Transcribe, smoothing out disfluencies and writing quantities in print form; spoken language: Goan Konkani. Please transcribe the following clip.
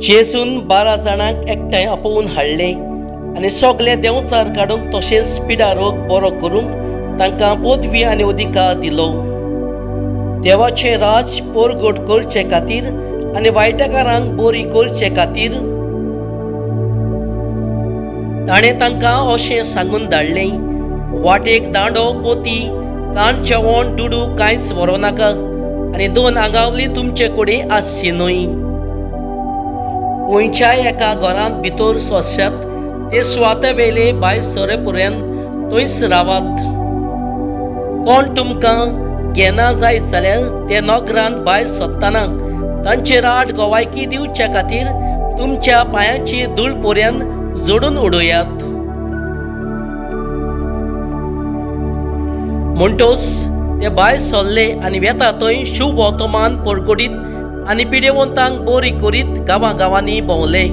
जेजून 12 जाणांक एकठांय आपोवन हाडले आनी सगळे देंवचार काडूंक तशेंच पिडा रोग बरो करूंक तांकां पदवी आनी अधिकार दिलो. देवाचें राज परगट करचे खातीर आनी वायटकारांक बरी करचे खातीर ताणें तांकां अशें सांगून धाडलें, वाटेक दांडो, पोती, कान जेवण, दुडू कांयच व्हरूं नाका आनी 2 आंगावली तुमचे कडेन आसची न्हय. खंयच्याय एका घरांत भितर सरशात ते सुवाते वेले भायर सरे पर्यंत थंयच रावात. कोण तुमकां घेना जायत जाल्यार ते नगरांत भायर सरतना तांचेर आड गवायकी दिवच्या खातीर तुमच्या पांयांची धूळ पर्यंत जोडून उडयात. म्हणटोच ते भायर सरले आनी वेता थंय शुभ वर्तमान परगटीत आनी पिडेवंतांक बरी करीत गांवां गांवांनी भोंवले.